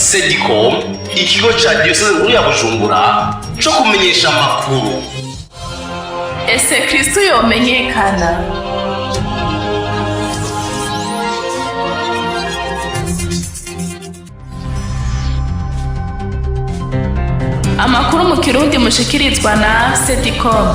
Sedicom, ikigo ca diyoseze nkuru ya Bujumbura co kumenyesha amakuru. Ese Kristo yomenyekana? Amakuru mu Kirundi mushikirizwa na Sedicom.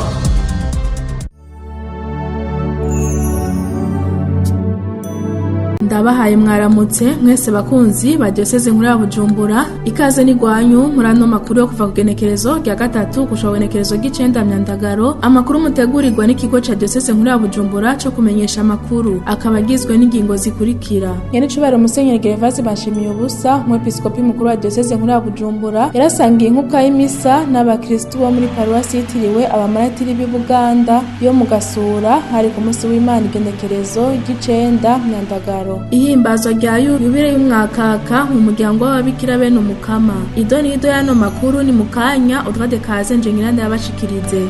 Ndabahaye mwaramutse mwese bakunzi ba diyoseze nkuru ya Bujumbura, ikaze n'igwanyu muri ano makuru yo kuva ku genekerezo rya gatatu gushika ku genekerezo ry'icenda Myandagaro. Amakuru mutegurirwa n'ikigo ca diyoseze nkuru ya Bujumbura co kumenyesha amakuru, akaba agizwe n'ingingo zikurikira. Nyenicubahiro Musenyeri Gervase Bashimiye Ubusa, umwepiskopi mukuru wa diyoseze nkuru ya Bujumbura, yarasangiye inkuka y'imisa n'abakristu bo muri paruwasi yitiriwe Abamaratiri b'i Buganda yo mu Gasura, hari ku munsi w'Imana igenekerezo ry'icenda Myandagaro. Ihimbazwa rya yubile y'umwakaka mu muryango w'ababikira bene Umukama. Ido n'ido y'ano makuru ni mu kanya, utwade kaze nje ngira ndabashikirize.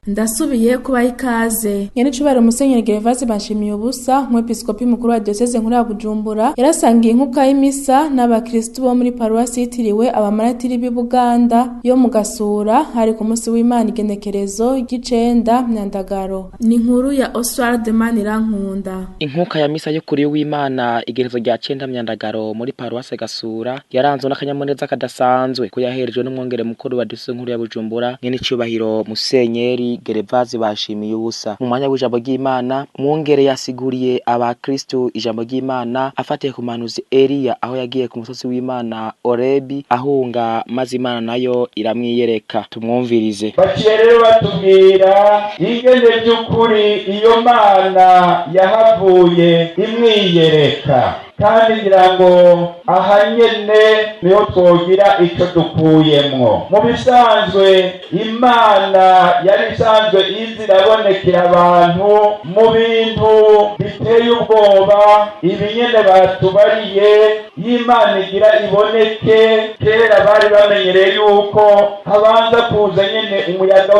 Ndasubiye kubaha ikaze. Nyenicubahiro Musenyeri Gervase Bashimiye Ubusa, umwepiskopi mukuru wa diyoseze nkuru ya Bujumbura, yarasangiye inkuka y'imisa n'abakristu bo muri paruwasi yitiriwe Abamaratiri b'i Buganda yo mu Gasura, hari ku munsi w'Imana igenekerezo ry'icenda Myandagaro. Ni inkuru ya Oswald Manirankunda. Inkuka ya misa yo kuri w'Imana igerezo rya cenda Myandagaro muri paruwasi Gasura yaranzwe n'akanyamuneza kadasanzwe, ko yaherejwe n'umwongere mukuru wa diyoseze nkuru ya Bujumbura, Nyenicubahiro Musenyeri Gervase Bashimiye Ubusa. Mu mwanya w'ijambo ry'Imana, umwungere yasiguriye abakristu ijambo ry'Imana afatiye ku muhanuzi Eliya, aho yagiye ku musozi w'Imana Orebi ahunga, maze Imana nayo iramwiyereka. Tumwumvirize. Baciye rero batubwira ingene by'ukuri iyo Mana yahavuye imwiyereka, kandi ngira ngo aha nyene niho twogira ico dukuyemwo. Mu bisanzwe Imana yari isanzwe iza irabonekera abantu mu bintu biteye ubwoba, ibi nyene batubariye y'Imana igira iboneke. Kera bari bamenyereye yuko habanza kuza nyene umuyaga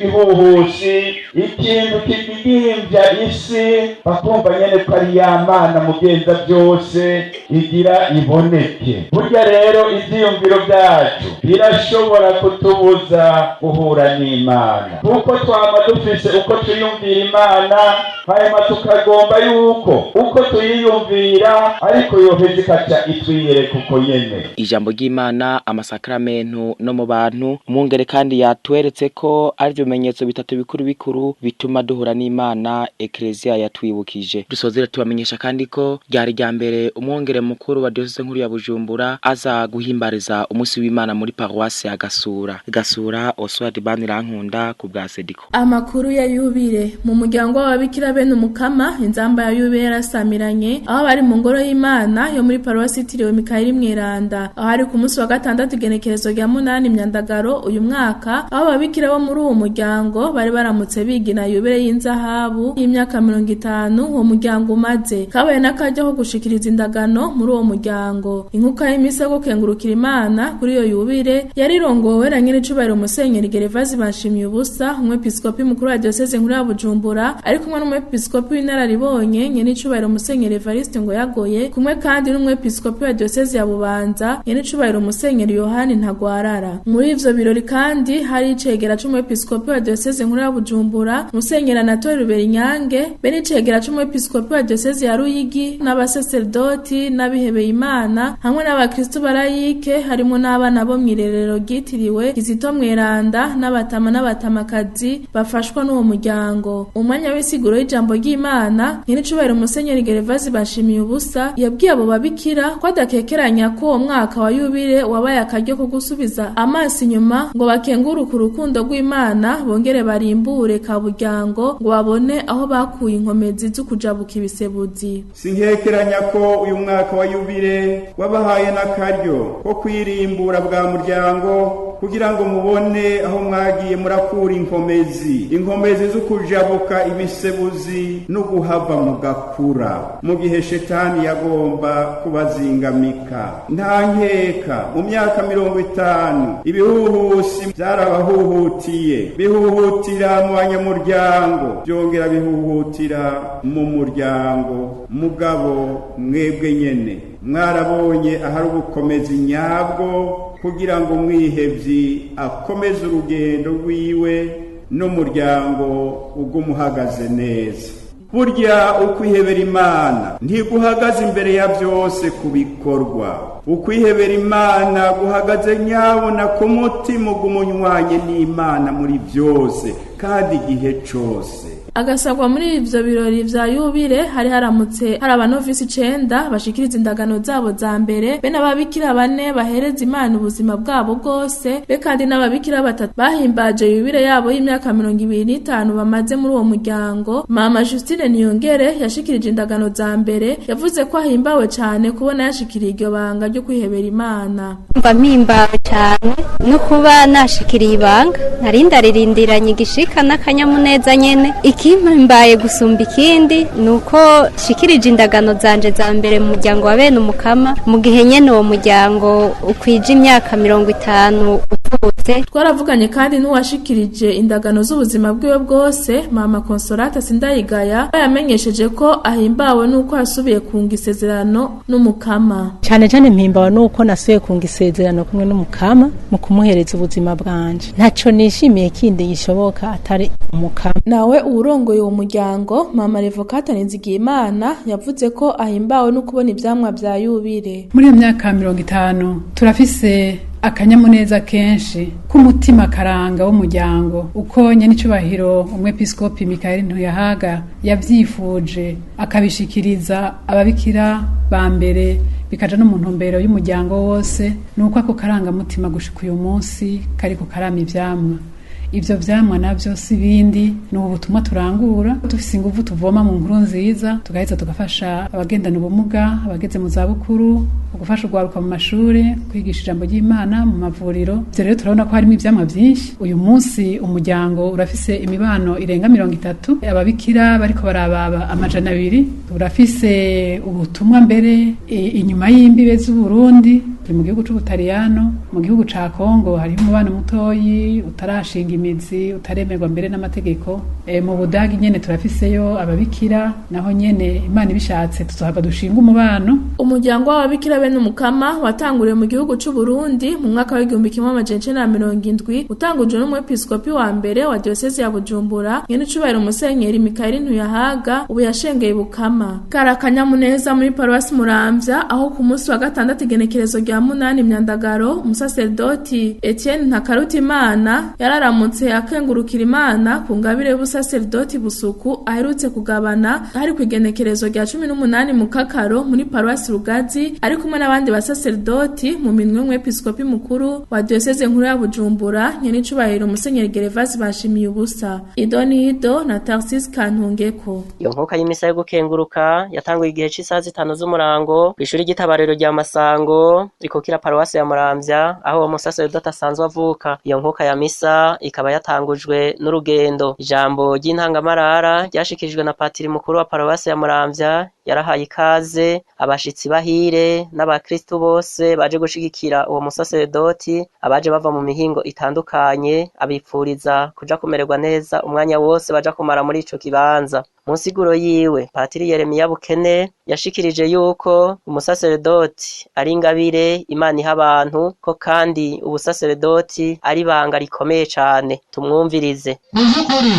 w'igihuhusi, ikintu kigigimvya isi, bakumva nyene ko ari ya Mana mugenza byose igira iboneke. Burya rero ivyiyumviro vyacu birashobora kutubuza guhura n'Imana, kuko twama dufise uko tuyumvira Imana, hanyuma tukagomba yuko uko tuyiyumvira ariko yoheza ikaca itwiyereka uko nyene. Ijambo ry'Imana, amasakramentu no mu bantu. Umwungere kandi yatweretse ko ari ibimenyetso bitatu bikuru bikuru bituma duhura n'Imana Eklezia yatwibukije. Dusozere tubamenyesha kandi ko ryari rya mbere umwungere mukuru wa diyoseze nkuru ya Bujumbura aza guhimbariza umunsi w'Imana muri paruwasi ya Gasura. Gasura, Oswald Banirankunda ku bwa Sediko. Amakuru ya yubile mu muryango w'ababikira bene Umukama, inzamba ya yubile yarasamiranye aho bari mu ngoro y'Imana yo muri paruwasi yitiriwe Mikayeli Mweranda, aho ari ku munsi wa gatandatu igenekerezo rya munani Myandagaro uyu mwaka, aho ababikira bo muri uwo muryango bari baramutse bigina yubile y'inzahabu y'imyaka 50 uwo muryango umaze. Kabaye n'akaryo ko gushikiriza indagano muri uwo muryango. Inkuka y'imisa yo gukengurukira Imana kuri iyo yubile yarirongowe na Nyenicubahiro Musenyeri Gervase Bashimiye Ubusa, umwepiskopi mukuru wa diyoseze nkuru ya Bujumbura, ari kumwe n'umwepiskopi w'inararibonye Nyenicubahiro Musenyeri Evariste Ngoyagoye, kumwe kandi n'umwepiskopi wa diyoseze ya Bubanza Nyenicubahiro Musenyeri Yohani Ntagwarara. Muri ivyo birori kandi hari icegera c'umwepiskopi wa diyoseze nkuru ya Bujumbura Musenyeri Anatole Ruberinyange, be n'icegera c'umwepiskopi wa diyoseze ya Ruyigi, n'abaseserdoti n'abihebeye Imana hamwe n'abakristu barayike, harimo n'abana bo mw'irerero ryitiriwe Kizito Mweranda, n'abatama n'abatamakazi bafashwa n'uwo muryango. Umwanya w'isiguro y'ijambo ry'Imana, Nyenicubahiro Musenyeri Gervase Bashimiye Ubusa yabwiye abo babikira ko adakekeranya ko uwo mwaka wa yubile wabaye akaryo ko gusubiza amaso inyuma ngo bakenguruke urukundo rw'Imana, bongere barimbure kaburyango ngo babone aho bakuye inkomezi zo kujabuka ibisebuzi. Sinkekeranya ko uyu mwaka wa yubile wabahaye n'akaryo ko kwirimbura bwa muryango, kugira ngo mubone aho mwagiye murakura inkomezi zo kujabuka ibisebuzi no guhava mugakura mu gihe shetani yagomba kubazingamika. Nta nkeka mu myaka 50 ibihuhusi byarabahuhutiye, bihuhutira mu banyamuryango, byongera bihuhutira mu muryango. Mugabo mwebwe nyene mwarabonye ahari ubukomezi nyabwo kugira ngo umwihevyi akomeze urugendo rwiwe n'umuryango ugumuhagaze neza. Burya ukwihebera Imana ntiguhagaze imbere ya byose ku bikorwa. Ukwihebera Imana guhagaze nyabona ku mutima ugumunywanye n'Imana muri byose kandi igihe cose. Agasabwa muri ivyo birori vya yubire hari haramutse hari abanovisi 9 bashikiriza indagano zabo za mbere, be n'ababikira 4 bahereza Imana ubuzima bwabo bwose, be kandi n'ababikira 3 bahimbaje yubire yabo y'imyaka 25 bamaze muri uwo muryango. Mama Justine Niyongere yashikirije indagano za mbere, yavuze ko ahimbawe cane kubona yashikiriye iryo banga ryo kwihebera Imana. Mba mpimbawe cane no kuba nashikiriye ibanga, nari ndaririndiranye igishika n'akanyamuneza nyene. Ikimbaye gusumba ikindi nuko shikirije indagano zanje za mbere mu muryango wa bene umukama, mu gihe nyene uwo muryango ukwije imyaka 50 uvutse. Twaravuganye kandi n'uwashikirije indagano z'ubuzima bwiwe bwose, Mama Consolata Sindayigaya, yamenyesheje ko ahimbawe nuko yasubiye kunga isezerano n'umukama. Cane cane mpimbawe nuko nasubiye kunga isezerano kumwe n'umukama mu kumuhereza ubuzima bwanje. Ntaco nishimiye kindi gishoboka atari umukama. Nawe uwurongoye uwo muryango, Mama Revocata Nizigiyimana, yavuze ko ahimbawe no kubona ivyamwa vya yubire. Muri iyo myaka 50 turafise akanyamuneza kenshi k'umutima karanga w'umuryango, uko nyenicubahiro umwepiskopi Mikaeli Ntuyahaga yavyifuje akabishikiriza ababikira ba mbere, bikaja no mu ntumbero y'umuryango wose, nuko ako karangamutima gushika uyu munsi kariko karama ivyamwa. Ivyo vyamwa navyo si bindi, ni ubutumwa turangura dufise inguvu tuvoma mu nkuru nziza, tugaheza tugafasha abagendana ubumuga, abageze mu zabukuru, gufasha urwaruka mu mashuri, kwigisha ijambo ry'Imana mu mavuriro. Ivyo rero turabona ko harimo ivyamwa vyinshi. Uyu munsi umuryango urafise imibano irenga 30, ababikira bariko barababa 200. Urafise ubutumwa mbere inyuma y'imbibe z'Uburundi, turi mu gihugu c'Ubutaliyano, mu gihugu ca Kongo hariho umubano mutoyi utarashinga imizi, utaremerwa mbere n'amategeko. Mu Budagi nyene turafiseyo ababikira, naho nyene Imana ibishatse tuzohava dushinga umubano. Umuryango w'ababikira bene umukama watanguriye mu gihugu c'u Burundi mu mwaka wa 1970, utangujwe n'umwepiskopi wa mbere wa diocese ya Bujumbura, nyenicubahiro Musenyeri Mikaeli Ntuyahaga, ubu yashengeye Bukama. Karakanyamuneza muri paruwasi Muramvya, aho ku munsi wa gatandatu igenekerezo rya 8 Myandagaro, umusaserdoti Etienne Ntakarutimana yararamutse akengurukira Imana ku ngabire y'ubusaserdoti busuku aherutse kugabana, hari ku igenekerezo rya 18 mu Kakaro muri paruwasi Rugazi, ari kumwe n'abandi basaserdoti mu minwe y'umwepiskopi mukuru wa diocese nkuru ya Bujumbura, nyenicubahiro Musenyeri Gervase Bashimiye ubusa. Idonido na Tarsis Kantungeko. Iyo nkoka y'imisa yo gukenguruka yatanguye igihe c'isaha 5 z'umurango kw'ishuri ry'itabariro rya Masango rikukira paruwasi ya Muramvya, aho uwo musaserdoti asanzwe avuka. Iyo nkoka ya misa ikaba yatangujwe n'urugendo. Ijambo ry'intangamarara ryashikirijwe na patiri mukuru wa paruwasi ya Muramvya, yarahaye ikaze abashitsi bahire n'abakristu bose baje gushigikira uwo musaserdoti, abaje bava mu mihingo itandukanye, abipfuriza kuja kumererwa neza umwanya wose baja kumara muri ico kibanza. Mu nsiguro yiwe, Patiri Yeremiya Bukene yashikirije yuko umusaserdoti ari ingabire Imana iha abantu, ko kandi ubusaserdoti ari ibanga rikomeye cane. Tumwumvirize. Mu vy'ukuri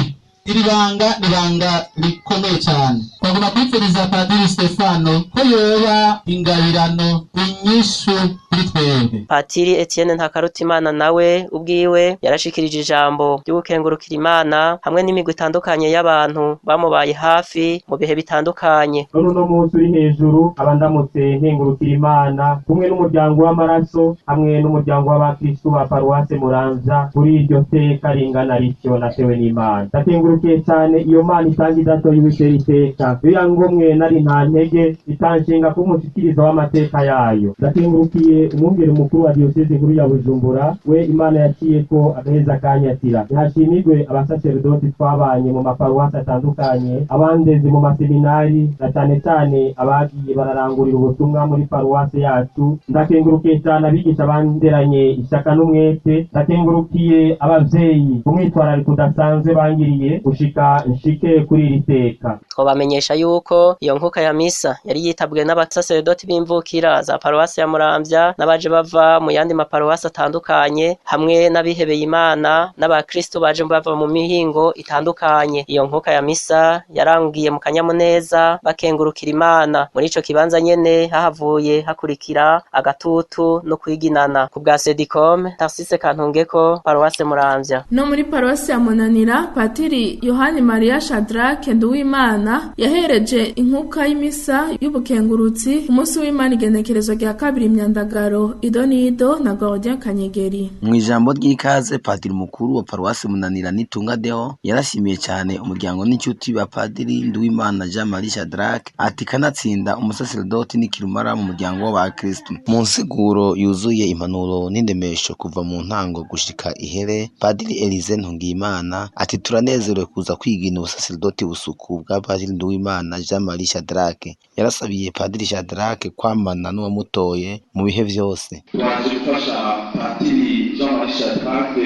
iri banga ni banga rikomeye cyane. Twagomba kwifuriza Padiri Stefano ko yoba ingabirano inyishu kuri twebwe. Patiri Etienne Ntakarutimana nawe ubwiwe yarashikirije ijambo ryo gukengurukira Imana hamwe n'imigwi itandukanye y'abantu bamubaye hafi mu bihe bitandukanye. None uno munsi uri hejuru abandamutse nkengurukira Imana kumwe n'umuryango w'amaraso hamwe n'umuryango w'abakristu ba paruwase Muramvya kuri iryo teka ringana rityo natewe n'Imana. Ndakengurukiye cyane iyo Mana itanga idatoye uwitera iteka, iyo yangomwe nari nta ntege itanshinga kuba umushikiriza w'amateka yayo. Ndakengurukiye Ndakengurukiye umwungere mukuru wa diyoseze nkuru ya Bujumbura, we Imana yaciye ko agaheza kanyatira. Ntihashimirwe abasaserdoti twabanye mu maparuwasi atandukanye, abandeze mu maseminari, na cane cane abagiye bararangurira ubutumwa muri paruwasi yacu. Ndakengurukiye cyane abigisha banderanye ishyaka n'umwete. Ndakengurukiye abavyeyi umwitwarariko udasanzwe bangiriye gushika nshike kuri iri teka. Twobamenyesha yuko iyo nkuka ya misa yari yitabwe n'abasaserdoti b'imvukira za paruwasi ya Muramvya n'abaje bava mu yandi maparuwasi atandukanye, hamwe n'abihebeye Imana n'abakristo baje bava mu mihingo itandukanye. Iyo nkuka ya misa yarangiye mu kanyamuneza bakengurukira Imana. Muri ico kibanza nyene hahavuye hakurikira agatutu no kwiginana. Ku bwa Sedicom, Tarsise Kantungeko, paruwasi Muramvya. No muri paruwasi ya Munanira, Patiri Yohani Maria Shadrach Nduwimana yahereje inkuka y'imisa y'ubukengurutsi ku munsi w'Imana igenekerezo rya 2 Myandagaro. Idonido na Gordien Kanyegeri. Mu ijambo ry'ikaze, Padiri mukuru wa paruwasi Munanira Nitunga Deo yarashimiye cyane umuryango n'inshuti ba Padiri Nduwimana Jean Marie Shadrach, ati kanatsinda umusaseredoti n'ikirumara mu muryango w'abakristu. Mu nsiguro yuzuye impanuro n'indemesho kuva mu ntango gushika ihere, Padiri Elise Ntungiyimana ati turanezerewe kuza kwigina ubusaseredoti busuku bwa Padiri Nduwimana Jean Marie Shadrach. Yarasabiye Padiri Shadrach kwamana n'uwamutoye mu bihe vyose. Twaje gufasha Padiri Jean Marie Shadrach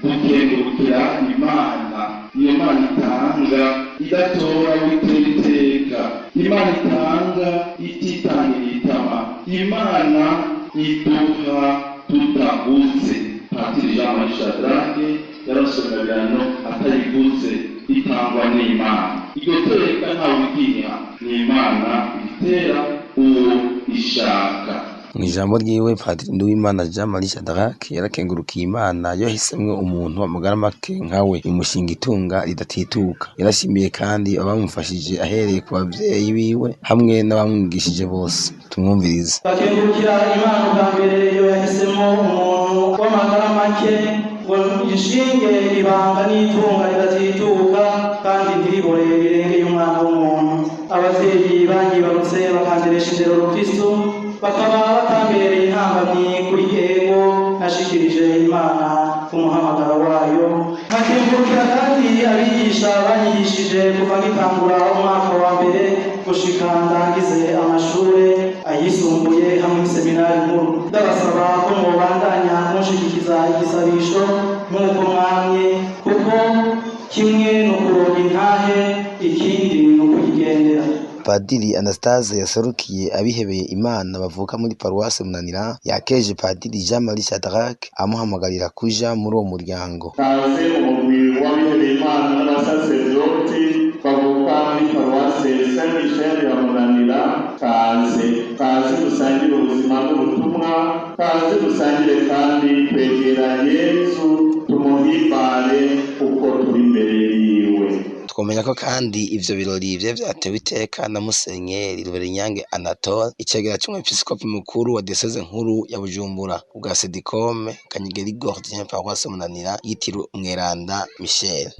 gukengurukira Imana, iyo Mana itanga idatora witera iteka, Imana itanga ititangira itama, Imana iduha tutaguze. Padiri Jean Marie Shadrach yarasomera atayiguze, itangwa n'Imana. Iryo teka ntawe ugiha, ni Imana itera uwo ishaka. Mu ijambo ryiwe, Padiri Nduwimana Jean Marie Shadrach yarakengurukiye Imana yahisemwe umuntu amagara make nkawe imushinga itunga ridatituka. Yarashimiye kandi abamufashije ahereye ku bavyeyi biwe hamwe n'abamwigishije bose. Tumwumvirize. Bakengurukira Imana bwa mbere iyo yahisemo umuntu w'amagara make ngo ishinge ibanga n'itunga ridatituka kandi ntiribore rirengeye umwana w'umuntu. Abavyeyi banyibarutse bakanderesha indero rukristo, bakaba batambereye intambamyi kuri ego nashikirije Imana umuhamagaro wayo. Nkakengurukira kandi abigisha banyigishije kuva ngitangura umwaka wa mbere gushika ndangize amashure ayisumbuye hamwe n'iseminari nkuru. Ndabasaba ko mwobandanya munshigikiza igisabisho nk'uko mwamye, kuko kimwe ni ukuronka intahe, ikindi ni ukuyigendera. Padiri Anastase yaserukiye abihebeye Imana bavuka muri paruwasi Munanira yakeje Padiri Jean Marie Shadrach amuhamagarira kuja muri uwo muryango. Kaze umugwi w'abihebeye Imana n'abasaserdoti bavuka muri paruwasi Saint Michel ya Munanira, kaze kaze dusangire ubuzima n'ubutumwa, kaze dusangire kandi kwegera Yezu tumuhimbare uko turi imbere yiwe. Twomenya ko kandi ivyo birori vye vyatewe iteka na Musenyeri Ruberinyange Anatole, icegera c'umwepiskopi mukuru wa diyoseze nkuru ya Bujumbura, ubwa Sedikome Kanyigeri Gordien, paroisse Munanira yitiriwe Umweranda Michel.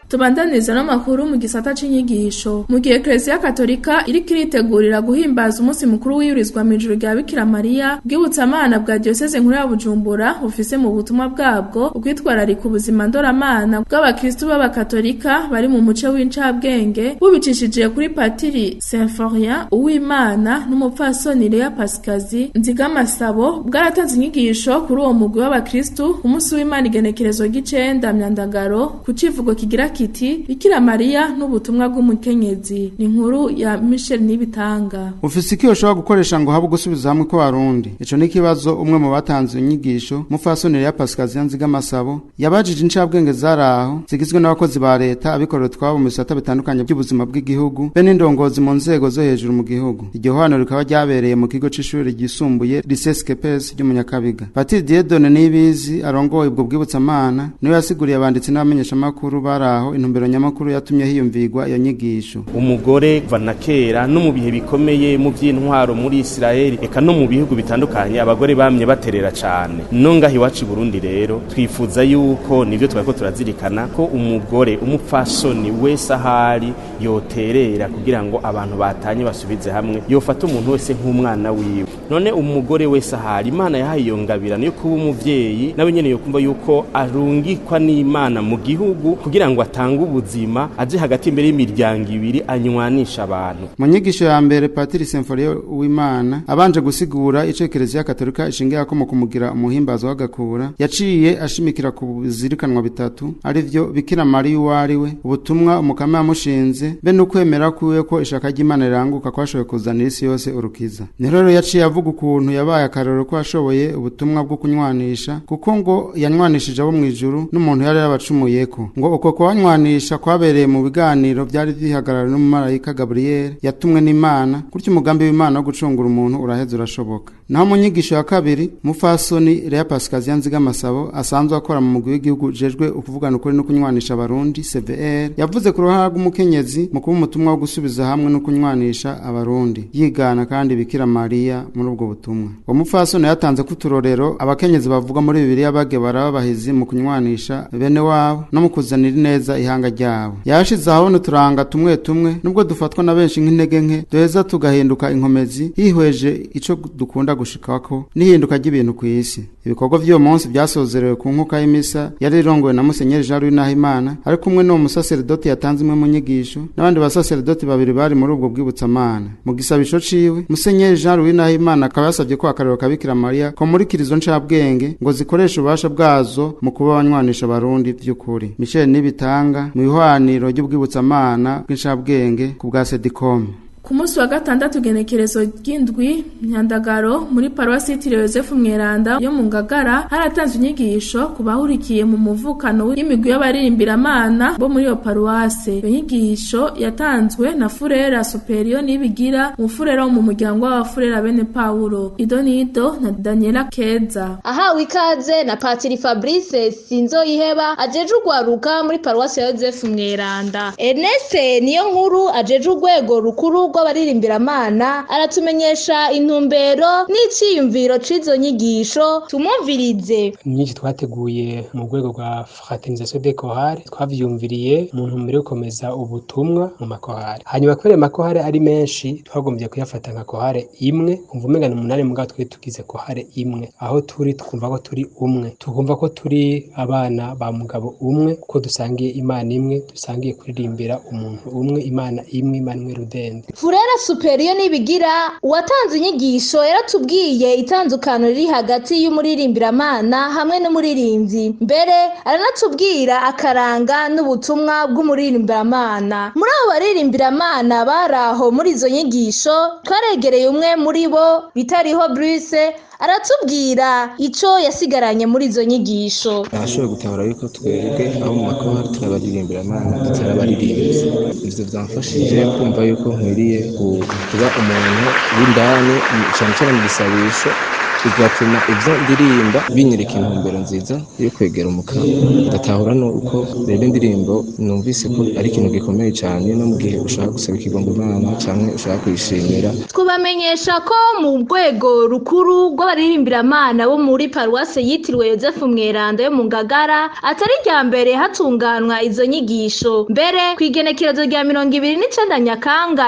Tubandaniza n'amakuru mu gisata c'inyigisho. Mu gihe Eklezia Katolika iriko iritegurira guhimbaza umunsi mukuru wiyurizwa mw'ijuru rya Bikira Mariya, bwibutsamana bwa Diyoseze nkuru ya Bujumbura bufise mu butumwa bwabwo ukwitwararika ubuzima ndoramana bw'abakristu b'abakatolika bari mu muce w'incabwenge, bubicishije kuri Patiri Symphorien Uwimana n'umupfasoni Lea Pasikazi Nzigamasabo, bwaratanze inyigisho kuri uwo mugwi w'abakristu umunsi w'Imana igenekerezo ry'icenda Myandagaro ku civugo kigira kiti Bikira Mariya n'ubutumwa bw'umukenyezi. Ni inkuru ya Michel Nibitanga. Ufise iki ushobora gukoresha ngo habe gusubiza hamwe ko barundi? Ico ni kibazo umwe mu batanze inyigisho, mupfasoni ya Pasikazi Nzigamasabo, yabajije incabwenge zaraho zigizwe n'abakozi ba leta, abikorera twabo mu bisata bitandukanye by'ubuzima bw'igihugu, be n'indongozi mu nzego zo hejuru mu gihugu. Iryo hano rikaba ryabereye mu kigo c'ishuri ryisumbuye Lycée Skepes ry'Umunyakabiga. Patiri Dieudonne Niyibizi arongoye ubwo bwibutsamana niwe yasiguriye abanditsi n'abamenyeshamakuru baraho Nzigamasabo intumbero nyamakuru yatumye hiyumvirwa iyo nyigisho. Umugore kuva na kera no mu bihe bikomeye mu by'intwaro muri Israel eka no mu bihugu bitandukanye abagore bamye baterera cane. No ngaha iwacu i Burundi rero twifuza yuko nivyo twariko turazirikana ko umugore umupfasoni wese ahari yoterera kugira ngo abantu batanye basubize hamwe, yofata umuntu wese nk'umwana wiwe. None umugore wese ahari Imana yahaye iyo ngabirano yo kuba umuvyeyi, nawe nyene yokumva yuko arungikwa n'Imana mu gihugu kugira ngo atange ubuzima, aje hagati imbere y'imiryango ibiri anywanisha abantu. Mu nyigisho ya mbere Patiri Symphorien Uwimana abanje gusigura ico Ekereziya Katolika ishingiye ko mu kumugira umuhimbazo w'agakura, yaciye ashimikira ku bizirikanwa bitatu arivyo Bikira Mariya uwo ari we, ubutumwa umukama yamushinze, be n'ukwemera kwiwe ko ishaka ry'Imana riranguka kwashoboye kuzanira isi yose urukiza. Ni rero yaciye avuga ukuntu yabaye akarorero ko ashoboye ubutumwa bwo kunywanisha, kuko ngo yanywanishije abo mw'ijuru n'umuntu yari yarabacumuyeko. Ngo uko kubanywanisha kwabereye mu biganiro byari bihagarariwe n'umumarayika Gabriel yatumwe n'Imana, gutyo umugambi w'Imana wo gucungura umuntu uraheza urashoboka. Naho mu nyigisho ya kabiri Mufasoni Lea Pascasia Nzigamasabo asanzwe akora mu mugwi w'igihugu ujejwe ukuvugana ukuri no kunywanisha abarundi CVR, yavuze ku ruhara rw'umukenyezi mu kuba umutumwa wo gusubiza hamwe no kunywanisha abarundi, yigana kandi Bikira Mariya muri ubwo butumwa. Uwo mupfasoni yatanze ko uturorero abakenyezi bavuga muri Bibiliya bage barabahizi mu kunywanisha bene wabo no mu kuzanira neza ihanga ryabo. Yashize ahabona uturanga tumwe tumwe nubwo dufatwa na benshi nk'intege nke, duheza tugahinduka inkomezi hihweje ico dukunda gushikako n'ihinduka ry'ibintu ku isi. Ibikorwa vy'uwo munsi vyasozerewe ku nkuka y'imisa yari irongowe na Musenyeri Jean Louis Nahimana, ari kumwe n'uwo musaseredoti yatanze imwe mu nyigisho n'abandi basaseredoti babiri bari muri ubwo bwibutsamana. Mu gisabisho ciwe Musenyeri Jean Louis Nahimana akaba yasavye ko akarero ka Bikira Mariya komurikira izo ncabwenge ngo zikoreshe ububasha bwazo mu kuba abanywanisha abarundi vy'ukuri. Michel Nibitanga mu ihwaniro ry'ubwibutsamana bw'incabwenge ku bwa Sedicom. Ku munsi wa gatandatu genekerezo ry'indwi Nyandagaro muri paruwasi yitiriwe Yozefu Mweranda yo mu Ngagara haratanzwe inyigisho ku bahurikiye mu muvukano w'imigwi y'abaririmbira-Mana bo muri iyo paruwase. Iyo nyigisho yatanzwe na Furera Superior Nibigira, umufurera wo mu muryango w'abafurera bene Pawulo. Idonido na Daniela Keza. Ahawe ikaze na Patiri Fabrice Sinzoyiheba ajeje urwaruka muri paruwasi ya Yozefu Mweranda. Ernest niyo nkuru ajeje urwego rukuru rw'abaririmbira-Mana aratumenyesha intumbero n'iciyumviro c'izo nyigisho, tumumvirize. Nyinshi twateguye mu rwego rwa Fraternisation des Chorales, twavyumviriye mu ntumbero yo gukomeza ubutumwa mu makorale. Hanyuma kubera amakorale ari menshi twagombye kuyafata nka korale imwe, kumva umenga ni umunani mugabo twe tugize korale imwe, aho turi tukumva ko turi umwe, tukumva ko turi abana ba mugabo umwe, kuko dusangiye Imana imwe, dusangiye kuririmbira umuntu umwe, Imana imwe, Imana imwe rudende. Furera Superior Nibigira uwatanze inyigisho yaratubwiye itandukano riri hagati y'umuririmbira-Mana hamwe n'umuririmbyi, mbere aranatubwira akaranga n'ubutumwa bw'umuririmbira-Mana. Muri abo baririmbira-Mana baraho muri izo nyigisho twaregereye umwe muri bo bitariho Bruce, aratubwira ico yasigaranye muri izo nyigisho. Arashoboye gutahura yuko twebwe abo mu makorali turabaririmbira-Mana tutarabaririmbyi. Ivyo vyamfashije kumva yuko nkwiriye kuba umuntu w'indani cane cane mu gisabisho, bigatuma ivyo ndirimba binyereka intumbero nziza yo kwegera umukama. Ndatahura nuko rero indirimbo numvise ko ari ikintu gikomeye cane, no mu gihe ushaka gusaba ikigongo Imana canke ushaka kuyishimira. Twubamenyesha ko mu rwego rukuru rw'abaririmbira-Mana bo muri paruwase yitiriwe Yozefu Mweranda yo mu Ngagara atari irya mbere hatunganwa izo nyigisho. Mbere kw'igenekerezo rya 29 Nyakanga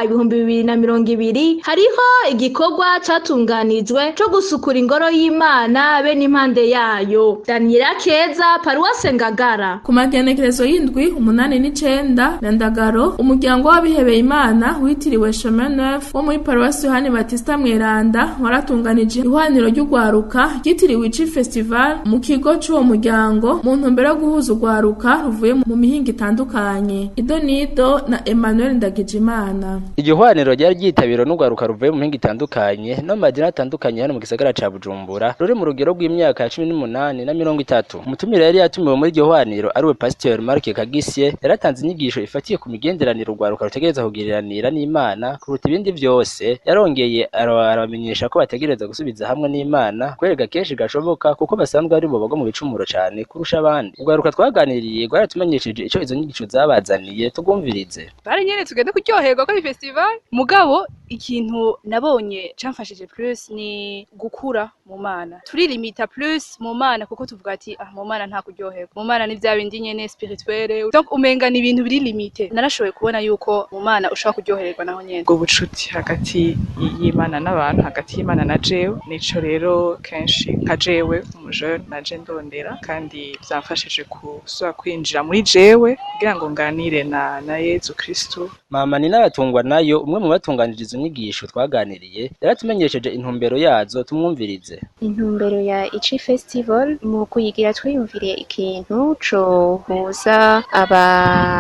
2020 hariho igikorwa catunganijwe co gusukura ingoro y'Imana be n'impande yayo. Daniela Keza, paruwase Ngagara. Ku magenekerezo y'indwi, umunani n'icenda Nyandagaro, umuryango w'abihebeye Imana witiriwe Chemin Neuf wo muri paruwasi Yohani Batista Mweranda waratunganije ihwaniro ry'urwaruka ryitiriwe Ici Festival mu kigo c'uwo muryango mu ntumbero yo guhuza urwaruka ruvuye mu mihingo itandukanye. Idonido na Emmanuel Ndagijimana. Iryo hwaniro ryari ryitabiriwe n'urwaruka ruvuye mu mihingo itandukanye no mu madini atandukanye hano mu gisagara ca Bujumbura ruri mu rugero rw'imyaka ya 18 na 30. Umutumire yari yatumiwe muri iryo hwaniro ariwe Pasteur Marc Kagisye yaratanze inyigisho ifatiye ku migenderanire urwaruka rutegereza kugiriranira n'Imana kuruta ibindi vyose. Yarongeye arabamenyesha ko bategereza gusubiza hamwe n'Imana kwereka kenshi gashoboka kuko basanzwe ari bo bagwa mu bicumuro cane kurusha abandi. Urwaruka twaganiriye rwaratumenyesheje ico izo nyigisho zabazaniye, tugumvirize. Bari nyene tugende kuryoherwa ko ari festival, mugabo ikintu nabonye camfashije plus ni gukura mu Mana. Turilimita plus mu Mana kuko tuvuga ati ah mu Mana nta kuryoherwa, mu Mana ni vya bindi nyene spirituelle, donc umenga ni ibintu biri limite. Narashoboye kubona yuko mu Mana ushobora kuryohererwa naho nyene. Ubwo bucuti hagati y'Imana n'abantu, hagati y'Imana na jewe, nico rero kenshi nka jewe umujene naje ndondera, kandi vyamfashije gusubira kwinjira muri jewe kugira ngo nganire na Yezu Kristu. Mama ni n'abatungwa nayo umwe mu batunganije izo nyigisho twaganiriye yaratumenyesheje intumbero yazo, tumwumvirize. Intumbero ya Ici Festival mu kuyigira twiyumviriye ikintu cohuza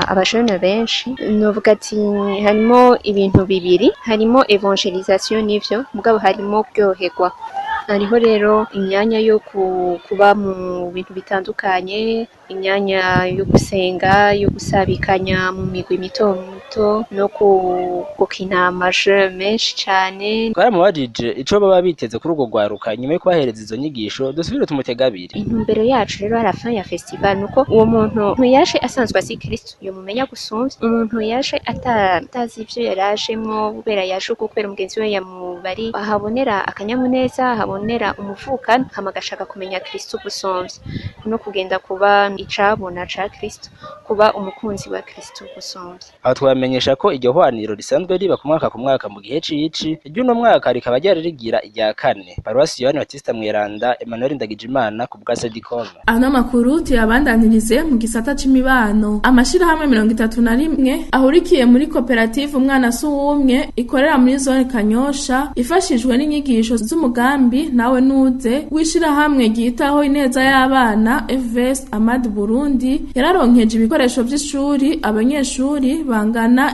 abajene benshi. Novuga ati harimo ibintu bibiri, harimo evangelisation n'ivyo, mugabo harimo kuryoherwa. Hariho rero imyanya yo kuba mu bintu bitandukanye, imyanya yo gusenga, yo gusabikanya mu migwi mito mito no gukina amaje menshi cane. Twaramubajije ico baba biteze kuri urwo rwaruka nyuma yo kubahereza izo nyigisho, dusubire tumutega abiri. Intumbero yacu rero à la fin ya festival nuko uwo muntu yaje asanzwe azi Kristo yomumenya gusumvya, umuntu yaje atazi ivyo yarajemwo kubera yaje kubera mugenzi we yamubari, ahabonera akanyamuneza, ahabonera umuvukano, hama agashaka kumenya Kristo gusumvya no kugenda kuba icabona ca Kristo, kuba umukunzi wa Kristo gusumvya. Aho twamenyesha ko iryo hwaniro risanzwe riba ku mwaka ku mwaka mu gihe c'ici, iry'uno mwaka rikaba ryari rigira irya kane. Paruwasi Yohani Batista Mweranda, Emmanuel Ndagijimana ku bwa Sedicom. Ano makuru tuyabandanirize mu gisata c'imibano. Amashirahamwe 31 ahurikiye muri koperative Umwana Suwumwe ikorera muri zone Kanyosha, ifashijwe n'inyigisho z'umugambi nawe nuze w'ishirahamwe ryitaho ineza y'abana FVS Amad Burundi, yararonkeje ibikoresho vy'ishuri abanyeshuri bangana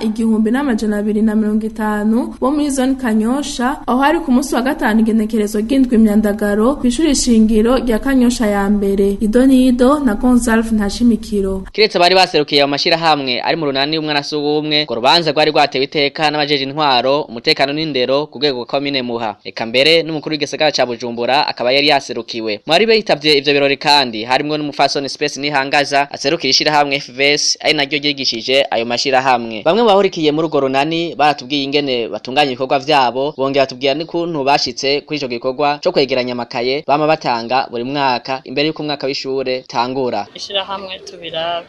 1250 bo muri zone Kanyosha, aho hari ku munsi wa gatanu igenekerezo ry'indwi imyandagaro kw'ishuri shingiro rya Kanyosha ya mbere. Idonido na Gonzalve Ntashimikiro. Kiretse bari baserukiye mu mashirahamwe ari mu runani Umwana Suwumwe, ngo rubanza rwari rwatewe iteka n'abajeje intwaro, umutekano n'indero ku rwego rwa komine Muha, eka mbere n'umukuru w'igisagara ca Bujumbura akaba yari yaserukiwe. Mwari bitavye ivyo birori kandi harimwo n'umufasoni Space Nihangaza aserukira ishirahamwe FVS ari naryo ryigishije ayo mashirahamwe. Bamwe mu bahurikiye muri urwo runani baratubwiye ingene batunganya ibikorwa vyabo, bongera batubwira n'ukuntu bashitse kuri ico gikorwa co kwegeranya amakaye bama batanga buri mwaka imbere y'uko umwaka w'ishure tangura. Ishirahamwe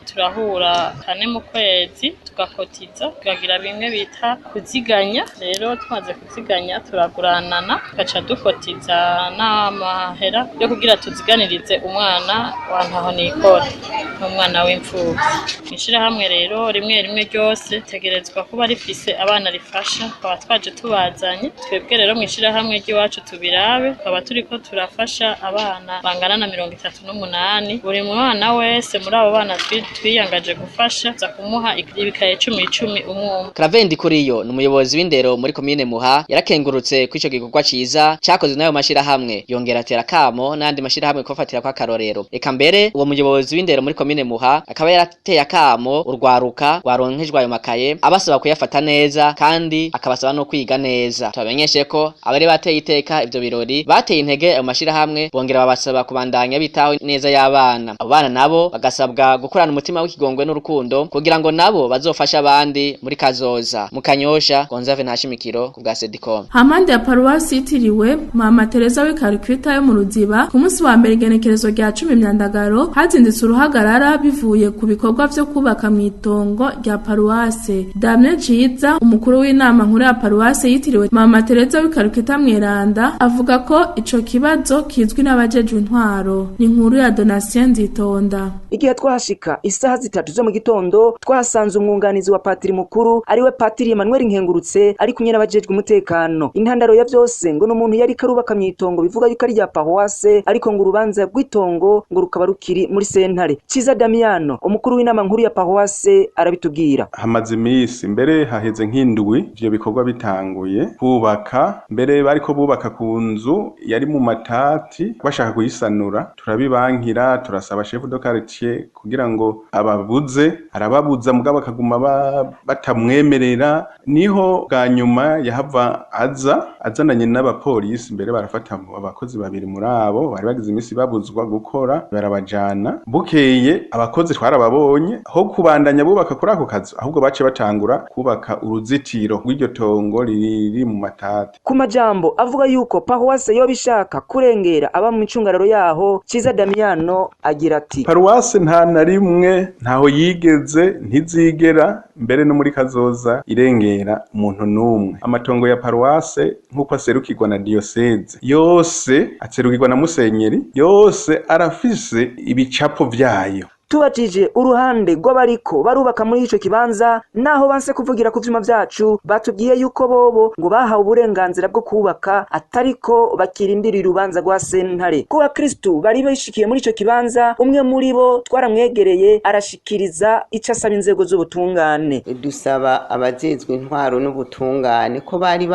turahura kane mu kwezi tugakotiza, tukagira bimwe bita kuziganya. Rero tumaze kuziganya turaguranana, tugaca dukotiza n'amahera yo kugira tuziganirize umwana wa ntaho nikora n'umwana w'imfuvyi. Ishirahamwe rero rimwe rimwe ryose tegerezwa kuba rifise abana rifasha, tukaba twaje tubazanye. Twebwe rero mw'ishirahamwe ry'iwacu tubirabe, tukaba turiko turafasha abana bangana na 38. Buri mwana wese muri abo bana twiyangaje gufasha za kumuha ibikaye 10 umwe. Clavendi Kuriyo ni umuyobozi w'indero muri komine Muha, yarakengurutse kuri ico gikorwa ciza cakozwe n'ayo mashirahamwe, yongera atera kamo n'andi mashirahamwe kubafatira kwa karorero. Eka mbere uwo muyobozi w'indero muri komine Muha akaba yarateye akamo urwaruka rwaronkejwe ayo makaye, abasaba kuyafata neza kandi akabasaba no kwiga neza. Tubamenyeshe ko abari bateye iteka ivyo birori bateye intege ayo mashirahamwe, bongera babasaba kubandanya bitaho neza y'abana. Abo bana nabo bagasabwa gukorana umutima w'ikigongwe n'urukundo kugira ngo nabo bazofasha abandi muri kazoza. Mu Kanyosha, Gonzave Ntashimikiro ku bwa Sedicom. Hampande ya paruwasi yitiriwe Mama Teresa w'i Calcutta yo mu Ruziba, ku munsi wa mbere igenekerezo rya 10 imyandagaro hazindutse uruhagarara bivuye ku bikorwa vyo kubaka mw'itongo rya paruwase. Damien Ciza, umukuru w'inama nkuru ya paruwase yitiriwe Mama Teresa w'i Calcutta Mweranda, avuga ko ico kibazo kizwi n'abajejwe intwaro. Ni inkuru ya Donatien Nzitonda. Igihe twahashika isaha 3 zo mu gitondo twasanze umwunganizi wa patiri mukuru ariwe patiri Emmanuel Nkengurutse ari kumwe n'abajejwe umutekano. Intandaro ya vyose ngo n'umuntu yari karubaka mw'itongo bivuga yuko ari rya paruwase, ariko ngo urubanza rw'itongo ngo rukaba rukiri muri sentare. Ciza Damiano, umukuru w'inama nkuru ya paruwase, arabitubwira. Hamaze Bamaze iminsi, mbere haheze nk'indwi ivyo bikorwa bitanguye kubaka, mbere bariko bubaka ku nzu yari mu matati bashaka kuyisanura, turabibankira, turasaba chef de quartier kugira ngo ababuze, arababuza mugabo akaguma batamwemerera. Niho bwa nyuma yahava aza azananye n'abapolisi, mbere barafata abakozi babiri muri abo bari bagize iminsi babuzwa gukora, barabajana. Bukeye abakozi twarababonye, aho kubandanya bubaka kuri ako kazu, ahubwo bace batangura kubaka uruzitiro rw'iryo tongo riri mu matati. Ku majambo avuga yuko paruwase yoba ishaka kurengera aba mu micungararo yaho, Ciza Damiano agira ati: Paruwase nta na rimwe, ntaho yigeze, ntizigera, mbere no muri kazoza irengera umuntu n'umwe. Amatongo ya paruwase nk'uko aserukirwa na diyoseze yose, aserukirwa na musenyeri yose, arafise ibicapo vyayo. Tubajije uruhande rw'abariko barubaka muri ico kibanza, naho banse kuvugira ku vyuma vyacu, batubwiye yuko bobo ngo bahawe uburenganzira bwo kubaka, atariko bakirindiriye urubanza rwa sentare. Ku bakristu bari bishikiye muri ico kibanza, umwe muri bo twaramwegereye arashikiriza ico asaba inzego z'ubutungane. Dusaba abajejwe intwaro n'ubutungane ko bari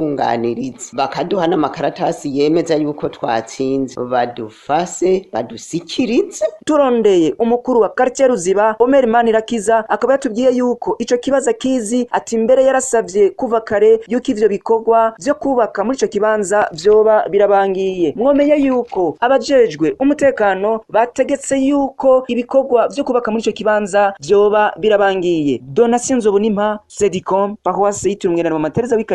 badutunganiriza bakaduha n'amakaratasi yemeza yuko twatsinze, badufase badusikirize. Turondeye umukuru wa quartier Ruziba, Omer Manirakiza, akaba yatubwiye yuko ico kibazo akizi, ati mbere yarasavye kuva kare yuko ivyo bikorwa vyo kubaka muri ico kibanza vyoba birabangiye. Mwomenye yuko abajejwe umutekano bategetse yuko ibikorwa vyo kubaka muri ico kibanza vyoba birabangiye. Donatien Nzobonimpa, Sedicom, paroisse yitiriwe Umweranda Mama Teresa w'i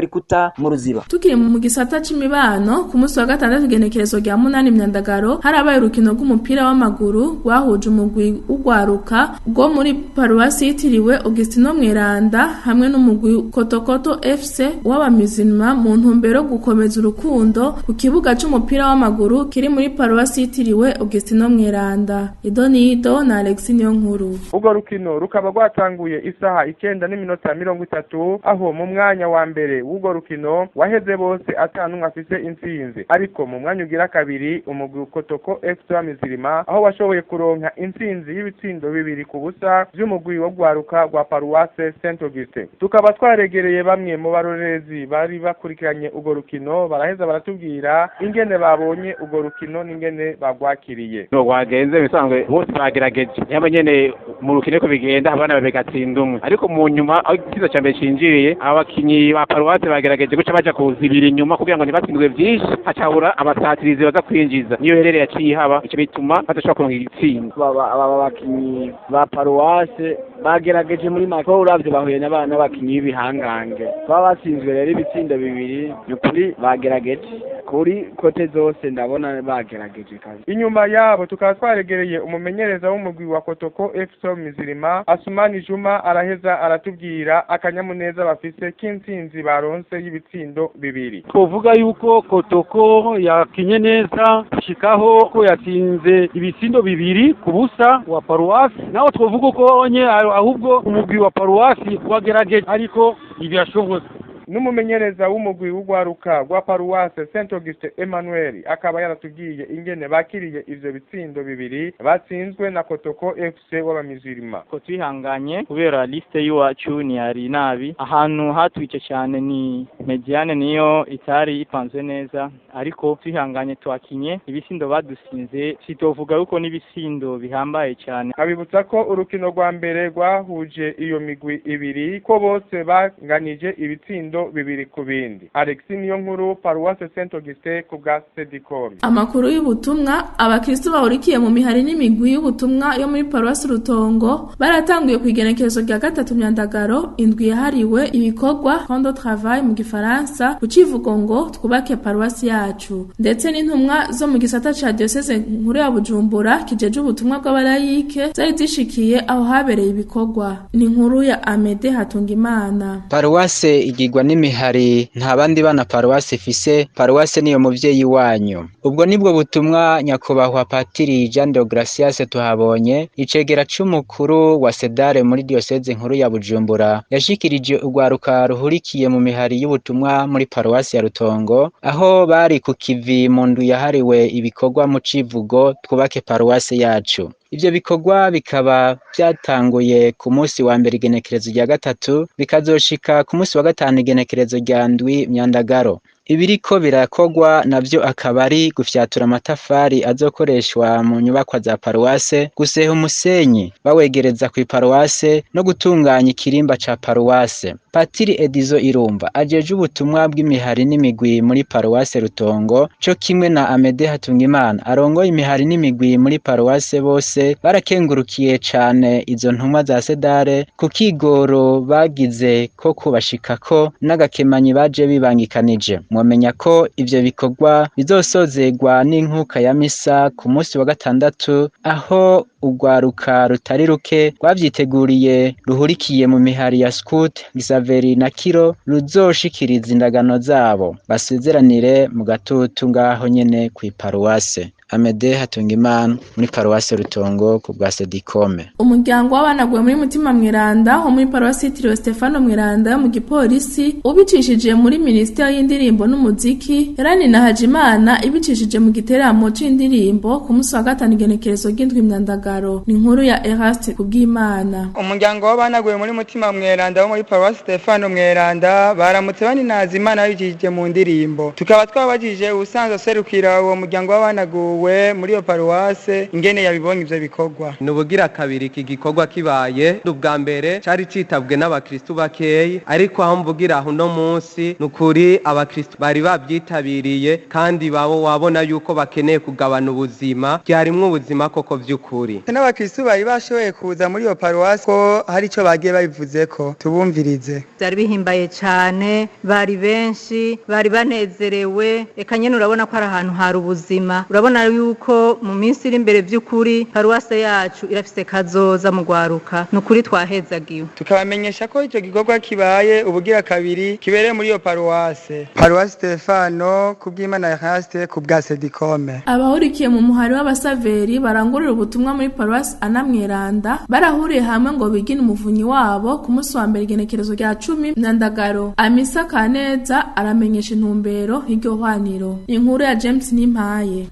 mu Ruziba. Tukiri mu gisata c'imibano, ku munsi wa gatandatu igenekerezo rya 8 Myandagaro, harabaye urukino rw'umupira w'amaguru rwahuje umugwi ugwaruka rwo muri paruwasi yitiriwe Augustino Mweranda hamwe n'umugwi Kotokoto FC w'abamizima mu ntumbero yo gukomeza urukundo ku kibuga c'umupira w'amaguru kiri muri paruwasi yitiriwe Augustino Mweranda. Idonido na Alexis Niyonkuru. Urwo rukino rukaba rwatanguye isaha 9:30, aho mu mwanya wa mbere w'urwo rukino waheze bose atanumwe afise intsinzi, ariko mu mwanya ugira kabiri umugwi Kotoko FC w'Amizirima aho washoboye kuronka intsinzi y'ibitsindo 2-0 vy'umugwi wo gwaruka rwa paruwase Saint Augustin. Tukaba twaregereye bamwe mu barorerezi bari bakurikiranye urwo rukino, baraheza baratubwira ingene babonye urwo rukino n'ingene bagwakiriye. No rwagenze bisanzwe, bose bagerageje yaba nyene mu rukino ko bigenda abana babegatsinda umwe, ariko mu nyuma aho igitsindo ca mbere cinjiriye, abakinyi ba paruwase bagerageje guca baja kuzibira inyuma kugira ngo ntibatsindwe vyinshi, hacabura abasatirizi baza kwinjiza, niyo herere yaciye ihaba, ico bituma badashobora kuronka igitsindo. Aba bakinyi ba paruwase bagerageje muri make, uravye bahuye n'abakinyi b'ibihangange, baba batsinzwe rero ibitsindo 2, ni ukuri bagerageje kuri kote zose, ndabona bagerageje kazi. Inyuma yabo tukaba twaregereye umumenyereza w'umugwi wa Kotoko FC Mizirima, Asumani Juma, araheza aratubwira akanyamuneza bafise k'intsinzi baronse y'ibitsindo 2. Twovuga yuko Kotoko yakinye neza gushikaho ko yatsinze ibitsindo 2-0 wa paruwasi, naho twovuga uko onye ahubwo umugwi wa paruwasi wagerageje ariko ibyashobotse. N'umumenyereza w'umugwi w'ugwaruka rwa paruwase Saint Auguste Emmanuel akaba yaratubwiye ingene bakiriye ivyo bitsindo 2 batsinzwe na Kotoko FC w'abamizirima. Ko twihanganye kubera liste y'iwacu ntiyari nabi, ahantu hatwice cyane ni mediane niyo itari ipanzwe neza, ariko twihanganye twakinye ibisindo badusinze, sitovuga yuko n'ibisindo bihambaye cyane. Abibutsa ko urukino rwa mbere rwahuje iyo migwi ibiri ko bose banganije ibitsindo 2-2. Alexis Niyonkuru, paruwase Saint Augustin ku bwa Sedicom. Amakuru y'ubutumwa: abakristo bahurikiye mu mihari n'imigwi y'ubutumwa yo muri paruwasi Rutongo baratanguye ku igenekerezo rya 3 Myandagaro indwi yahariwe ibikorwa Fondo Travail mu Gifaransa, ku civugo ngo twubake paruwasi yacu, ndetse n'intumwa zo mu gisata ca diocese nkuru ya Bujumbura kijeje ubutumwa bw'abalayike zari zishikiye aho habereye ibikorwa. Ni inkuru ya Amede Hatungimana. Paruwase igirwa n'imihari, nta bandi bana paruwase ifise, paruwase niyo muvyeyi wanyu. Ubwo nibwo butumwa nyakubahwa Patiri Jean de Gracias tuhabonye, icegera c'umukuru wa Sedare muri diocese nkuru ya Bujumbura, yashikirije urwaruka ruhurikiye mu mihari y'ubutumwa muri paruwase ya Rutongo, aho bari ku kivi mu ndwi yahariwe ibikorwa mu civugo twubake paruwase yacu. Ivyo bikorwa bikaba vyatanguye ku munsi wa mbere igenekerezo rya 3, bikazoshika ku munsi wa 5 igenekerezo rya 7 Myandagaro. Ibiriko birakorwa navyo akaba ari gufyatura amatafari azokoreshwa mu nyubakwa za paruwase, guseha umusenyi bawegereza ku paruwase no gutunganya ikirimba ca paruwase. Patiri Edizo Irumba ajeje ubutumwa bw'imihari n'imigwi muri paruwase Rutongo, co kimwe na Amede Hatungimana arongoye imihari n'imigwi muri paruwase, bose barakengurukiye cane izo ntumwa za Sedare ku kigoro bagize ko kubashikako n'agakemanyi baje bibangikanije. Mwomenya ko ivyo bikorwa bizosozegwa n'inkuka ya misa ku munsi wa 6, aho urwaruka rutari ruke rwavyiteguriye ruhurikiye mu mihari ya Scout, Gisaveri na Kiro ruzoshikiriza indagano zabo, basezeranire mu gatutu ngaho nyene kw'iparuwase. Amede Hatungimana muri paruwase Rutongo ku bwa Sedikome. Umuryango w'abanaguwe muri Mutima Mweranda wo muri paruwasi yitiriwe Stefano Mweranda mu gipolisi ubicishije muri Ministeri y'indirimbo n'umuziki Yarani Hajimana ibicishije mu giteramo c'indirimbo ku munsi wa 5 igenekerezo ry'indwi Myandagaro. Ni inkuru ya Eraste Kubwimana. Umuryango w'abanaguwe muri Mutima Mweranda wo muri paruwasi Stefano Mweranda baramutse baninaza Imana babicishije mu ndirimbo. Tukaba twabajije ubusanzwe aserukira uwo muryango w'abanaguwe muri iyo paruwase ingene yabibonye ivyo bikorwa. Nubugira kabiri iki gikorwa kibaye. Ubwa mbere cari citabwe n'abakristu bakeyi, ariko aho mvugira aho no munsi nukuri abakristu bari babyitabiriye kandi babo wabona yuko bakeneye kugabana ubuzima, byarimwo ubuzima koko vy'ukuri. N'abakristu bari bashoboye kuza muri iyo paruwase ko hari ico bagiye babivuzeko, tubumvirize. Byari bihimbaye cane, bari benshi, bari banezerewe, eka nyene urabona ko ari ahantu hari ubuzima. Urabona yuko mu minsi iri imbere by'ukuri paruwase yacu irafise kazoza mu gwaruka, nukuri twahezagiwe. Tukabamenyesha ko ico gikorwa kibaye ubugira kabiri kibereye muri iyo paruwase. Paruwase Stefano Kubwimana Eraste ku bwa Sedikome. Abahurikiye mu muhari w'abasaveri barangurura ubutumwa muri paruwase Ana Mweranda barahuriye hamwe ngo bigine umuvunyi wabo ku munsi wa mbere igenekerezo rya 10 Myandagaro. Amisa Kaneza aramenyesha intumbero y'iryo hwaniro. Inkuru ya James Nimpaye.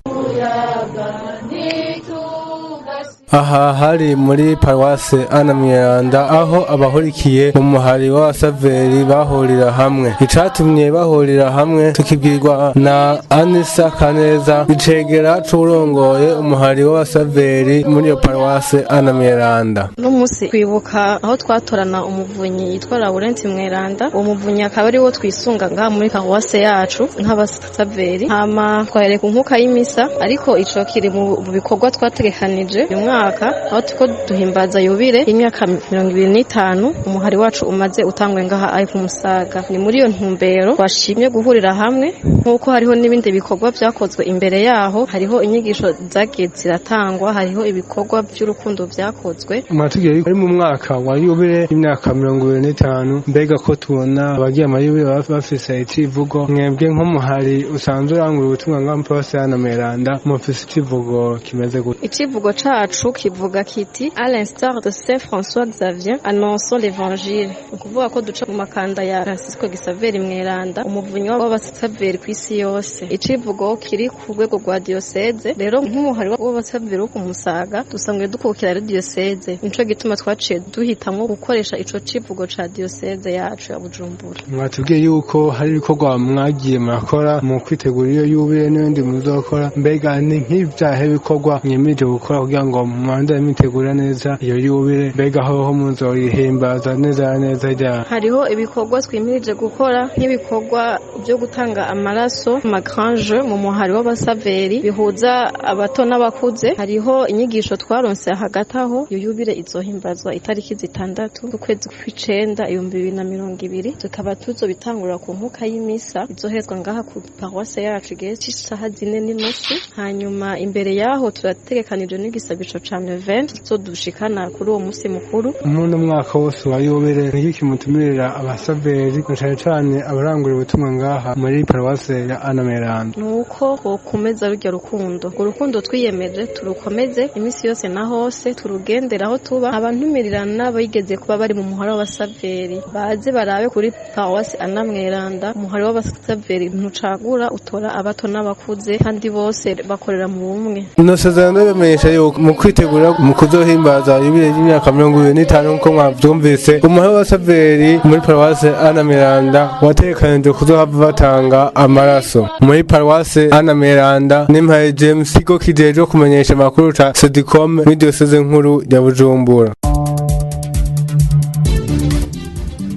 Aha hari muri paruwase Ana Mweranda aho abahurikiye mu muhari w'abasaveri bahurira hamwe. Icatumye bahurira hamwe tukibwirwa na Anisa Kaneza, icegera c'uwurongoye umuhari w'abasaveri muri iyo paruwase Ana Mweranda. Uno munsi kwibuka aho twatorana umuvunyi yitwa Laurent Mweranda, uwo muvunyi akaba ari wo twisunga ngaha muri paruwase yacu nk'abasaveri. Hama twahereye ku nkuka y'imisa, ariko ico kiri mu bikorwa twategekanije uyu mwaka, aho tuko duhimbaza yubire y'imyaka 25 umuhari wacu umaze utangwe ngaha ari ku Musaga. Ni muri iyo ntumbero twashimye guhurira hamwe, nk'uko hariho n'ibindi bikorwa vyakozwe imbere yaho, hariho inyigisho zagiye ziratangwa, hariho ibikorwa vy'urukundo vyakozwe. Mwatubwiye yuko ari mu mwaka wa yubire y'imyaka 25, mbega ko tubona abagiye amayubire bafise icivugo, mwebwe nk'umuhari usanzwe urangura ubutumwa ngaha muri paruwase Ana Mweranda mufise icivugo kimeze gute? Icivugo cacu kivuga kiti à l'instar de Saint François Xavier annonçons l'évangile. Ukuvuga ko duca mu makanda ya Francisco Xavier Mweranda, umuvunyi w'abasaveri kw'isi yose. Icivugo kiri ku rwego rwa diocese. Rero nk'umuhari w'abasaveri wo ku Musaga dusanzwe dukukira ari diocese, nico gituma twaciye duhitamwo gukoresha ico civugo ca diocese yacu ya Bujumbura. Mwatubwiye yuko hari ibikorwa mwagiye murakora mu kwitegura iyo yubire n'ibindi muzokora, mbega ni nk'ivyahe bikorwa mwimirije gukora kugira ngo mubanze mwitegura neza iyo yubire, mbega hoho muzoyihimbaza neza neza ryari? Hariho ibikorwa twimirije gukora nk'ibikorwa byo gutanga amaraso ma grange mu muhari w'abasaveri bihuza abato n'abakuze. Hariho inyigisho twaronse hagati aho iyo yubire izohimbazwa itariki 6 ukwezi kw'icenda 2020, tukaba tuzobitangurira ku nkuka y'imisa izohezwa ngaha ku paruwase yacu igihe c'isaha 4:30. Hanyuma imbere yaho turategekanije n'igisabisho ca neuvaine tuzodushikana kuri uwo musi mukuru. Muri uno mwaka wose wa yubire niki kimutumirira abasaveri na cane cane abarangura ubutumwa ngaha muri paruwase ya Ana Mweranda? Nuko bokomeza rurya rukundo, urwo rukundo twiyemeje turukomeze iminsi yose na hose, turugendera aho tuba. Abantumirirana bigeze kuba bari mu muhari w'abasaveri baze barabe kuri paruwase Ana Mweranda. Umuhari w'abasaveri ntucagura, utora abato n'abakuze kandi bose bakorera mu bumwe. Ino sezerano bamenyesha yuko mu kwitegura kwitegura mu kuzohimbaza yubile y'imyaka 25, nkuko mwavyumvise, umuhari w'abasaveri muri paruwase Ana Miranda watekanije kuzohava batanga amaraso muri paruwase Ana Miranda. N'impaye James, ikigo kijejwe kumenyesha amakuru ca Sedicom muri diyoseze nkuru ya Bujumbura.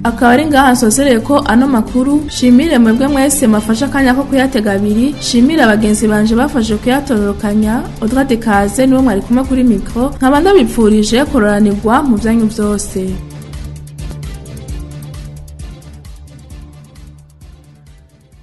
Akaba ari ngaha nsosereye ko ano makuru. Shimire mwebwe mwese mafashe akanya ko kuyatega abiri, shimire abagenzi banje bafashe kuyatororokanya. Audrey de Kaze niwe mwari kumwe kuri mikro, nkaba ndabipfurije kororanirwa mu vyanyu vyose.